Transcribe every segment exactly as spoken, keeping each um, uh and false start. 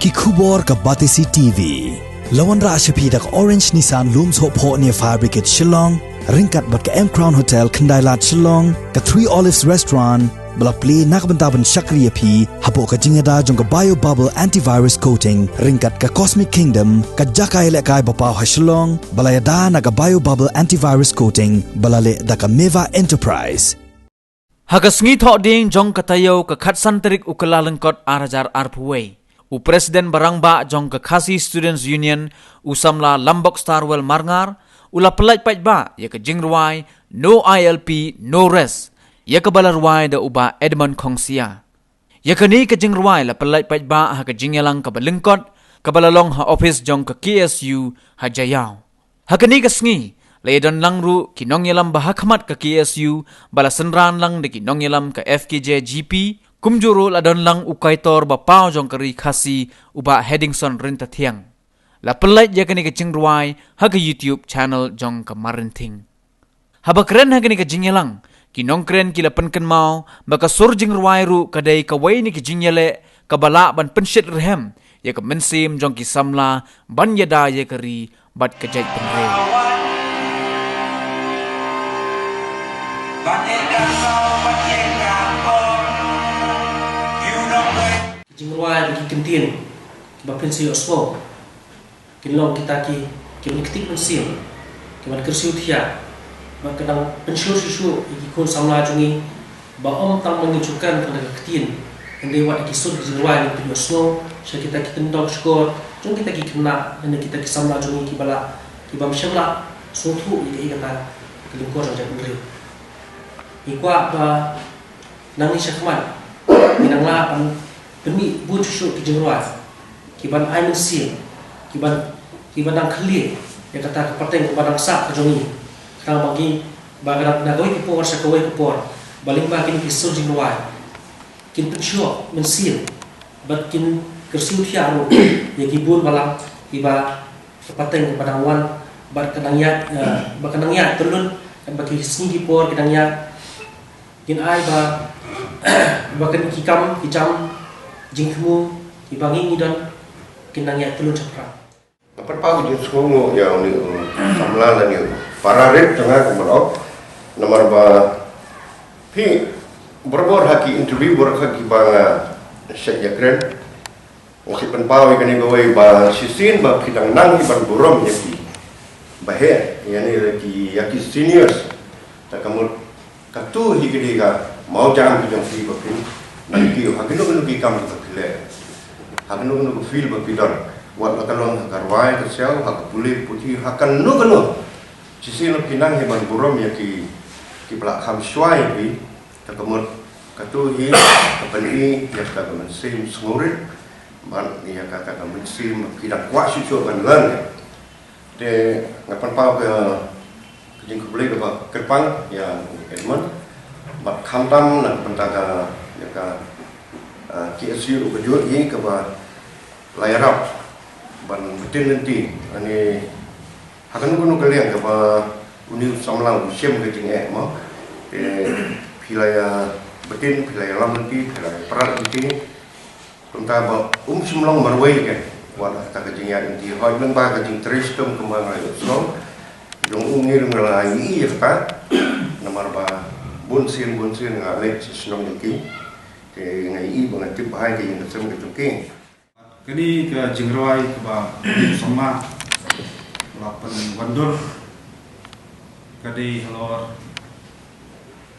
Ki khubor ka Batesi T V. La wanrah sha phi da ka Orange Nissan Lum Sohphoh near Fire Brigade Shillong, ryngkat bad ka M Crown Hotel Khyndailad Shillong, ka Three Olives Restaurant, ba la plie na ka bynta ban shakri ïa phi hapoh ka jingïada jong ka Bio Bubble Antivirus Coating, ryngkat ka Cosmic Kingdom, ka jaka ïalehkai ba paw ha Shillong, ba la ïada na ka Bio Bubble Antivirus Coating, ba la leh da ka Meva Enterprise. Ha ka sngi Thohdieng jong ka taïew ka khatsan tarik u Kyllalyngkot ar hajar arphew wei, u President ba rangbah jong ka Khasi Students Union, u samla Lambok Starwell Marngar, u la pyllait paidbah ïa ka jingrwai No I L P, No Rest, ïa kaba la rwai da u Bah Edmund Khongsia. Ïa kane ka jingrwai la pyllait paidbah ha ka jingïalang kaba lyngkot, kaba la long ha ophis jong ka K S U ha Jaïaw. Ha kane ka sngi, la ïadon lang ruh ki nongïalam ba ha khmat ka K S U, ba la synran lang da ki nongïalam ka F K J G P, kumjuh ruh la don lang u kaitor ba paw jong ka ri Khasi, u Bah Hedingson Ryntathiang. La pyllait ïa kane ka jingrwai ha ka YouTube channel jong ka Marenthing. Haba kren ha kane ka jingïalang, ki nongkren ki la pynkynmaw ba ka sur jingrwai ruh ka dei kawei na ki jingïaleh kaba lah ban pynshit rhem ïa ka mynsiem jong ki samla ban ïada ïa ka ri bad ka jaitbynriew. Jingrwai bad ki ktien kiba phin sa ïohsngew kin long kita ki, kiban ktik mynsiem, kiban kyrsiew thiah, bad ka dang pynshlur shuh shuh ïa ki khun samla jong ngi, ba ym tang ba ngin shu kren tang da ka ktien, hynrei wat ïa ki sur ki jingrwai ngin pynïohsngew sha kita ki kyndong shkor jong kita ki khynnah, lane kita ki samla jong ngi kiba lah, ki bym shym lah sngewthuh ïa kaei kata ka lyngkor jong jaitbynriew. Ngi kwah ba nangne shakhmat ngin nang lah ban pynmih bun shuh shuh ki jingrwai kiban ai mynsiem, kiban, kiban nang khlieh ïa kata ka pateng kaba dang sah ka jong ngi. Khnang ba ngi, ba ka dang na kawei ka por sha kawei ka por, ba lyngba kine ki sur jingrwai kin pynshoh mynsiem bad kin kyrsiew thiah ruh ïa ki bun balang kiba ka pateng kaba dang wan bad ka dang ïaid, eh, ba ka dang ïaid tylluid, bad ki sngi ki por ki dang ïaid. Kin ai ba, ba kine ki kam ki jam jingthmu kiba ngi ngi don kin nang ïaid tylluid shaphrang. Nga pynpaw ka jingsngewnguh ïa une u samla lane u para rit jong nga, kumno, namar ba phi barabor ha ki interview baroh kiba nga shait ïakren, nga shu pynpaw ïa kane kawei ba shisien ba phi dang nang hi ban burom ïa ki, ba heh ïa ne ïa ki, ïa ki seniors. Ta ka mut, kato hi ka dei ka mawjam ka jong phi ba phin nang kiew ha kano kano ki kam ba phi leh, ha kano kano ka field ba phi don, wat la ka long ha ka rwai ka siaw, ha ka pule puthi, ha kano kano. Shisien ba phi nang hi ban burom ïa ki, kiba la kham shuwa ïa phi. Ta ka mut, kato hi ka pyni ïa kata ka mynsiem sngewrit, bad ïa kata ka mynsiem ba phi dang kwah shuh shuh ban learn. Te nga pynpaw ka, ka jingkhublei kaba kyrpang ïa Edmund, bad khamtam na ka bynta ka, ïa ka, ah, K S U ruh ka jong ngi kaba la ïarap ban btin lynti, ani ha kano kano ka liang kaba une u samla u shem ka jingeh mo. Te phi la ïa btin, phi la ïalam lynti, phi la ïa prat lynti. Kumta ba um shym long marwei ken, wat ha kata ka jingïaid lynti. Hooid, lyngba ka jingtrei shitom kumba nga la ïohsngew, jong u ngi ruh nga la ïohi ïa kata. Namar ba bun sien bun sien nga leit sha shnong jong ki, te nga ïohi ba, nga tip bha ïa ka ïing ka sem ka jong ki. Kane ka jingrwai kaba u samla la pynwandur ka dei halor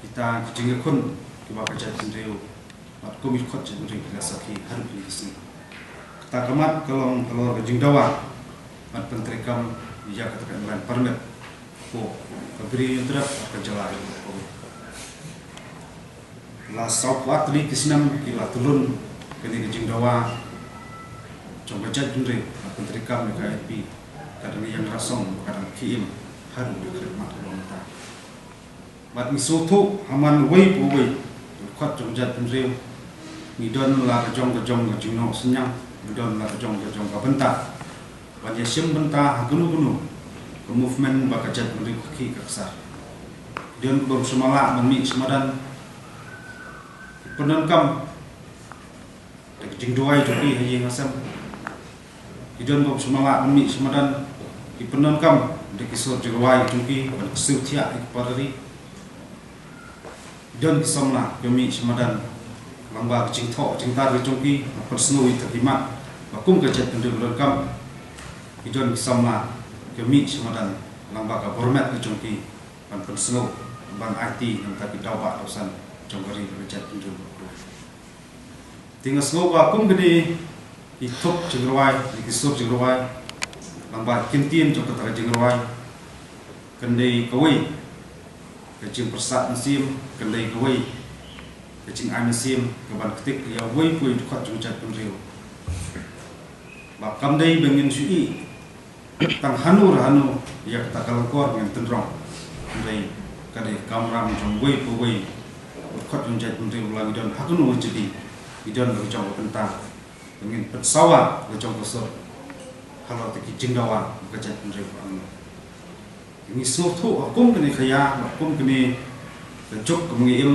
kita ki jingïakhun kiba ka jaitbynriew bad kum ki dkhot jaitbynriew ki la sakhi haduh kine ki sngi. Kata ka mat ka long halor ka jingdawa ban pyntreikam ïa kata ka inland permit hapoh ka Bri Hynñiewtrep bad ka jylla jong ngi. La sawphew ar tylli ki snem ki la tylluid kane ka jingdawa jong ka jaitbynriew ban pyntreikam ïa ka I L P, ka dang ïeng rasong, ka dang khie im haduh ka khlieh mat ka long mynta. Bad ngi sngewthuh ha man uwei pa uwei u dkhot jong ka jaitbynriew, ngi don la ka jong ka jong ka jingnoh synñiang, ngi don la ka jong ka jong ka bynta ban ïashim bynta ha kano kano ka movement ba ka jaitbynriew ka khih ka ksar. Don kaba ym shym la lah ban mih sha madan, pyndonkam da ka jingduwai jong ki ha ïing ha sem, Ki don bym shym la lah ban mih sha madan, ki pyndonkam da ki sur jingrwai jong ki ban ksew thiah ïa ki para ri. Ki don ki samla ki mih sha madan lyngba ka jingthoh jingtar ka jong ki ban pynsngew ïa kita ki mat ba kum ka jaitbynriew ka donkam. Ki don ki samla ki mih sha madan lyngba ka bor met ka jong ki ban pynsngew, ban aiti na bynta ki daw bah daw san jong ka ri bad ka jaitbynriew. Te nga sngew ba kum kine ki thup jingrwai, ki sur jingrwai, lyngba ki kyntien jong kata ka jingrwai, kan dei kawei ka jingpyrsad mynsiem, kan dei kawei ka jingai mynsiem kaban ktik ïa uwei pa uwei u dkhot jong ka jaitbynriew. Ba kam dei ba ngin shu ïeh tang hano re hano ïa kata ka lyngkor, ngin tynrong. Hynrei ka dei ka kamram jong uwei pa uwei u dkhot jong ka jaitbynriew, la ngi don ha kano ka jylliew, ngi don la ka jong ka bynta, ngin pynsawa la ka jong ka sur halor kata ki jingdawa ba ka jaitbynriew ka am. Ngi sngewthuh ha kum kane ka ïa, ha kum kane ka juk kaba ngi im,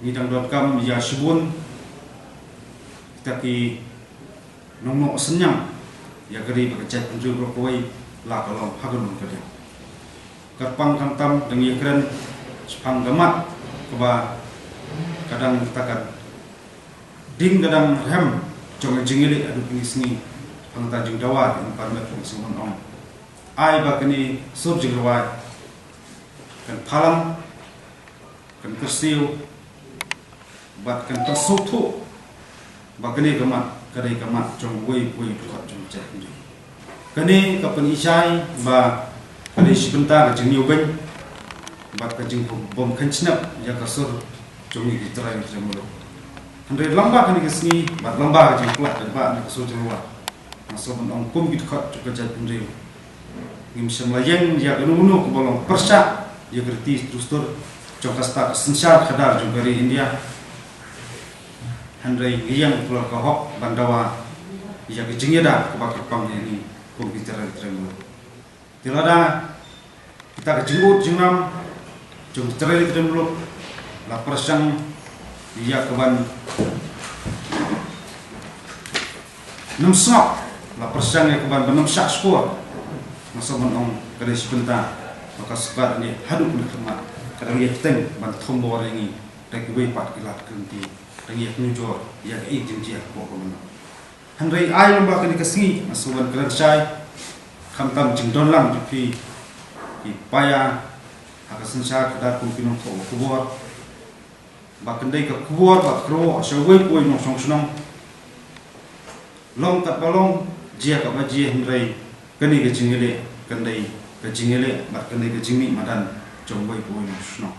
ngi dang donkam ïa shibun kita ki nongnoh synñiang ïa ka ri bad ka jaitbynriew baroh kawei, la ka long ha kano ka liang. Kyrpang khamtam da ngi ïakren shaphang ka mat kaba ka dang, kata ka ding ka dang rhem jong ka jingïaleh haduh kine ki sngi, shaphang kata ka jingdawa, ka jingpynmih, ka jingsngewbha ong. Ai ba kine ki sur jingrwai kan phalang, kan kyrsiew bad kan pynsngewthuh ba kane ka mat ka dei ka mat jong uwei pa uwei u dkhot jong ka jaitbynriew. Kane ka pynshai ba ka dei shi bynta ka jingïohi bad ka jingbym kheiñ shnep ïa ka sur jong ngi ki trai trai muluk. Hynrei lyngba kane ka sngi bad lyngba ka jingpyllait paidbah na ka sur jingrwai, nga sngew ban ong kum ki dkhot jong ka jaitbynriew, ngim shym la ïeng ïa kano kano kaba long pyrshah ïa ka riti dustur jong ka stat ka synshar khadar jong ka ri India. Hynrei ngi ïeng halor ka hok ban dawa ïa ka jingïada kaba kyrpang ïa ngi kum ki trai trai muluk. Te lada kita ki jingud jingnam jong ki trai trai muluk la pyrshang ïa kaban nym sngap, la pyrshang ïa kaban ban nym shah shkor, nga sngew ban ong ka dei shi bynta ba ka sorkar India haduh kane ka khmat ka dang ïa bteng ban thombor ïa ngi da kiwei pat ki lad ki lynti, dang ïa kynjur ïa kaei ka jingjia hapoh ka mynnor. Hynrei ai lyngba kane ka sngi nga sngew ban kren shai khamtam jingdon lang jong phi ki paidbah ha ka synshar khadar kum ki nongthoh khubor, ba kan dei ka khubor ba kyrwoh sha uwei pa uwei u nongshong shnong. Long katba long, jia kaba jia, hynrei kane ka jingïaleh kan dei ka jingïaleh bad kan dei ka jingmih madan jong uwei pa uwei u nongshong shnong.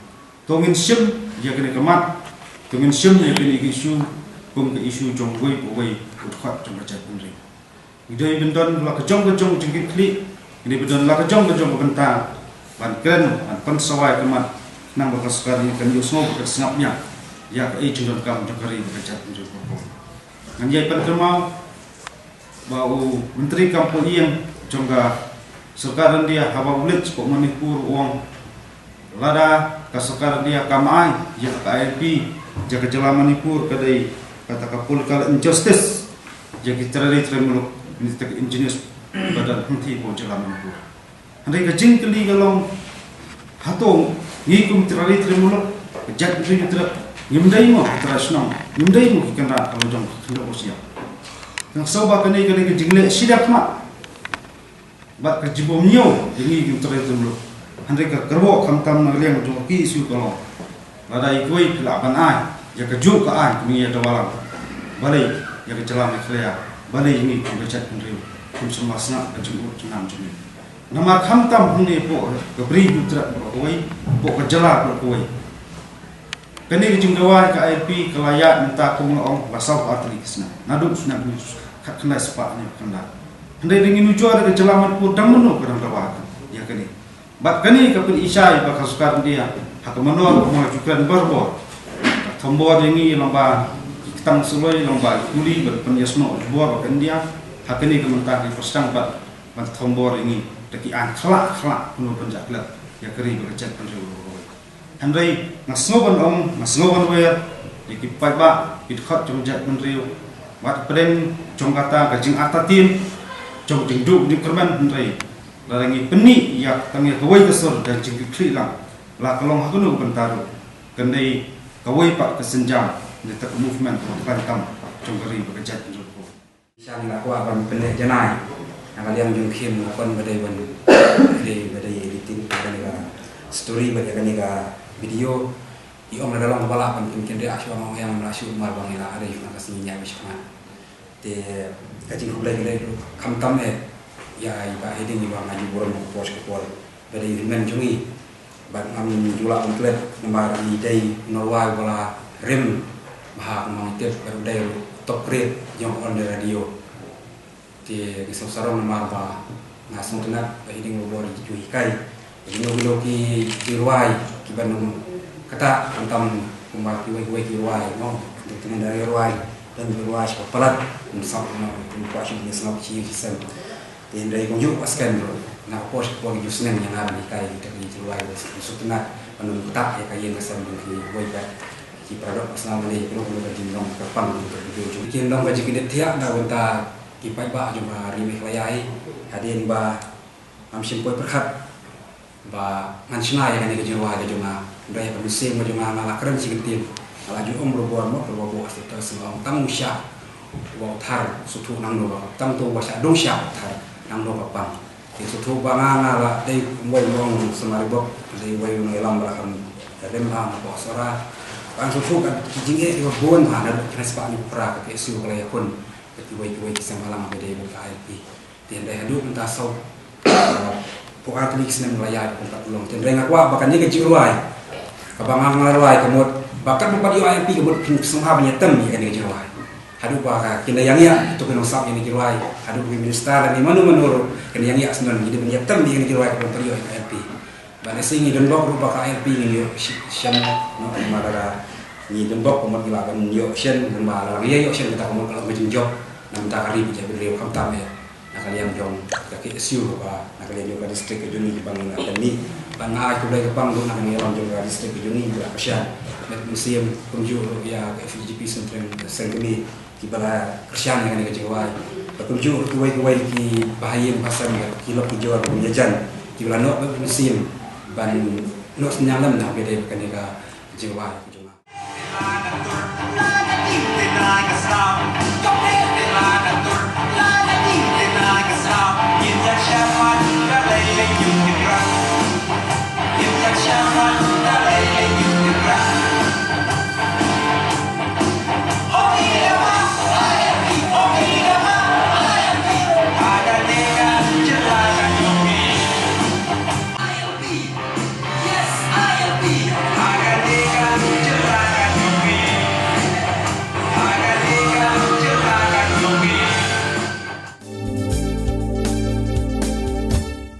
To ngin shim ïa kane ka mat, to ngin shim ïa kane ka issue kum ka issue jong uwei pa uwei u dkhot jong ka jaitbynriew. Ngi dei ban don la ka jong ka jong ka jingkitkhlieh, ngi dei ban don la ka jong ka jong ka bynta ban kren, ban pynsawa ïa ka mat, khnang ba ka sorkar India kan ïohsngew bad kan sngap ïa, ïa kaei ka jingdonkam jong ka ri bad ka jaitbynriew baroh kawei. Ngan ïai pynkynmaw ba u Myntri Kam Pohïing jong ka sorkar India haba u leit shapoh Manipur u ong, lada ka sorkar India kam ai ïa ka I L P ïa ka jylla Manipur, ka dei kata ka political injustice ïa ki trai ri trai muluk, ngi te ki indigenous ba don hangtei hapoh jylla Manipur. Hynrei ka jingkylli ka long, hato ngi kum trai ri trai muluk, ka jaitbynriew, ngim dei mo ki trai shnong, ngim dei mo ki kynrad ha la jong ka khyndew ka shyiap? Nga sngew ba kane ka dei ka jingleh shitom khmat bad ka jingbymñiew ïa ngi kum trai ri trai muluk. Hynrei ka kyrwoh khamtam na ka liang jong ka K S U ka long, lada ïa kiwei phi lah ban ai ïa kajuh ka aiñ, kumne ïa dawa lang, balei ïa ka jylla Meghalaya, balei ïa ngi kum ka jaitbynriew kim shym la sngap ka jingud jingnam jong ngi? Namar khamtam hangne hapoh ka Bri Hynñiewtrep baroh kawei, hapoh ka jylla baroh kawei, kane ka jingdawa ïa ka I L P ka la ïaid mynta kum nga ong la saw artylli ki snem, naduh snem hynñiew khatkhyndai spah hynñiewphew khyndai. Hynrei da ngi nujor ïa ka jylla Manipur, dang mynno ka dang dawa ïa kane? Bad kane ka pynshai ba ka sorkar India ha ka mynnor ka mon ka ju kren barabor, ka thombor ïa ngi lyngba ki ktang suloi, lyngba ki kuli ban pynïasnoh jubor bad ka India. Ha kane ka mynta ka pyrshang bad ban thombor ïa ngi da ki aiñ khlah khlah kumno ban jah klet ïa ka ri bad ka jaitbynriew. Hynrei nga sngew ban ong, nga sngew ban wer ïa ki paidbah, ki dkhot jong ka jaitbynriew, Wat pdeng jong kata ka jingartatien jong jingduh jingkyrmen, hynrei lada ngi pyni ïa tang ïa kawei ka sur da jingkitkhlieh lang, la ka long ha kano ka bynta ruh, kan dei kawei pat ka sienjam na kata ka movement kaba khlaiñ tam jong ka ri bad ka jaitbynriew. Sha ngi la kwah ban pynneh janai na ka liang jong ki, kum ba dei ban, dei ba dei editing ïa kane ka story bad ïa kane ka video. I ong lada long kaba lah ban pynkynriah shuwa, nga ong ïa nga la shu, namar ba ngi la dei na ka sngi ñiah ba shakmat. Te ka jingkhublei ka dei khamtam eh ïa i Bah Hiding, i ba nga ju burom ka por sha ka por. Ba dei i hynmen jong ngi. Bad ngam ju lah ban klet namar i dei u nongrwai uba la rim bha, kumba ngi tip, bad u dei u top grade jong ka All India Radio. Te ngi sngewsarong namar ba nga sngewtynnat ba i dei u bor ju hikai ïa kino kino ki, ki rwai kiba nang kata, khamtam kumba kiwei kiwei ki rwai, no. Te teng da rwai, don ki rwai sha palat, ym sngap, no, ym kwah shuh ban sngap shi ïing shi sem. Te hynrei kumjuh ba skem ruh, na ka por sha ka por ki ju sneng ïa nga ban hikai kita ki rwai, ba sngewtynnat ban nang kata ïa ka ïing ka sem jong kiwei pat ki para doh ba sngewbha, ïa kino kino ka jinglong kyrpang jong ka, jong ki, jinglong ka jingkyndiat thiah na ka bynta ki paidbah jong ka ri Meghalaya hi. Hadien ba ngam shym poi pyrkhat ba ngan shna ïa kane ka jingrwai ka jong nga. Hynrei ha ka mynsiem ka jong nga, nga la kren shi kyntien, nga la ju ong barabor mo, barabor, ba sdang tang u shah uba u thar u sngewthuh nangno ka pang, tang uto uba shah dang shah u thar nangno ka pang. Te sngewthuh ba nga, nga la dei uwei u nongsamla bok, dei uwei u nongïalam ba la kham rim bha na ka Pohsora. Ba nga sngewthuh ka jingeh kiba bun bha na ka jingïaspah, na ka jingïaspah ka K S U ka la ïakhun bad kiwei kiwei ki seng bhalang ba dei bad ka I L P. Te hynrei haduh mynta saw, ah, phew ar tylli ki snem la ïaid kum pat u long. Te hynrei nga kwah ba kane ka jingrwai kaba nga, nga rwai ka mut ba katba pat ïoh I L P ka mut phin sngewbha ban ïatem ïa kane ka jingrwai. Haduh ba ka, kin da ïangiah, to kin ong sap ïa kane ka jingrwai. Haduh ba ki minister lane mano mano ruh kin da ïangiah, sngewbha ngi dei ban ïatem ïa kane ka jingrwai kaba pat ïoh I L P. Bad lehse ngi donbok ruh ba ka I L P ngin ïoh shi-, shen, no, ma da ngi donbok ka mut ngi lah ban ïoh shen, ba la ngi ïoh shen kata ka mut ka long ka jingjop na ka bynta ka ri bad ka jaitbynriew, khamtam eh na ka liang jong ka K S U bad na ka liang jong ka district ka jong ngi kiba ngi la pyni. Bad nga ai khublei kyrpang ruh na ka liang jong ka district ka jong ngi ba la kyrshan. Bad mynsiem kumjuh ruh ïa ka F K J G P Seng Kmie kiba la kyrshan ïa kane ka jingrwai. Bad kumjuh ruh kiwei kiwei ki bahaïing bahasem, ki lok ki jor, ki ïajan, kiba la noh bad mynsiem ban noh synñiang lem na ka bynta kane ka jingrwai.